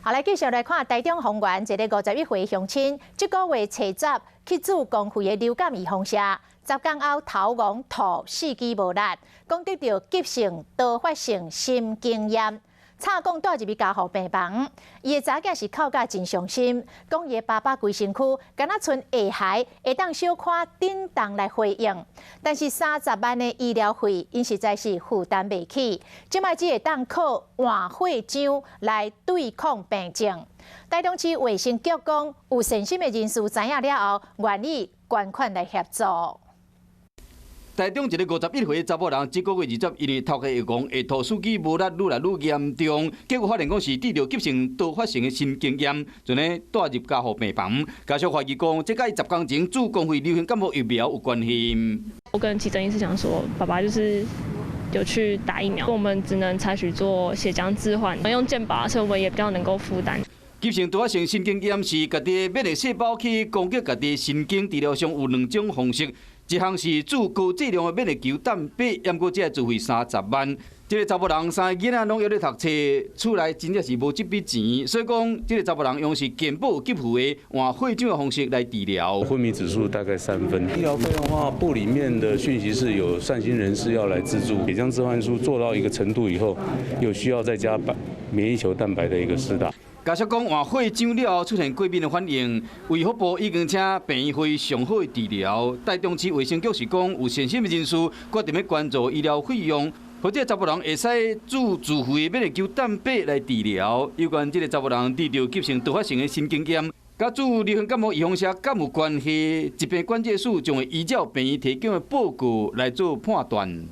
好，來繼續來看台中豐原一个51歲鄉親，這個月初十去注公費的流感預防射，10工後頭黃吐，四肢無力，講得著急性多發性心肌炎。插管帶入去加護病房，伊的查某囝是哭甲真傷心，講伊的爸爸規身軀敢若賰下骸，會當小可振動來回應。但是30萬的醫療費，𪜶實在是負擔袂起，這擺只會當靠換血漿來對抗病症。台中市衛生局講，有善心的人士知影了後，願意捐款來協助。台中一个51歲查某人，這個月21日頭殼會黃，會吐，四肢無力，愈來愈嚴重，結果發現講是得著急性多發性的心肌炎，就呢帶入加護病房。家屬懷疑講，這佮伊10工前注公費流行感冒疫苗有關係。我跟急診醫師講說，爸爸就是有去打疫苗，我們只能採取做血漿置換，用健保，所以我們也比較能夠負擔。急性多發性心肌炎是家己免疫細胞去攻擊家己神經，治療上有兩種方式。一項是注高劑量的免疫球蛋白，毋過這個自費30萬。這个查某人三个囡仔攏猶咧讀冊，厝內真正是無這筆錢，所以講這个查某人用是健保給付的換血漿的方式來治療。昏迷指數大概3分。醫療費用的話，部裡面的訊息是有善心人士要來資助，血漿置換術做到一個程度以後，有需要再加免疫球蛋白的一個施打。家屬講換血漿了後出現過敏的反應，衛福部已經請病院予伊上好的治療。台中市衛生局是講有善心的人士決定欲捐助醫療費用，予這个查某人會使注自費的免疫球蛋白來治療。有關這个查某人得著急性多發性的心肌炎，佮注流行感冒預防射敢有關係？疾病管制署將會依照病院提供的報告來做判斷。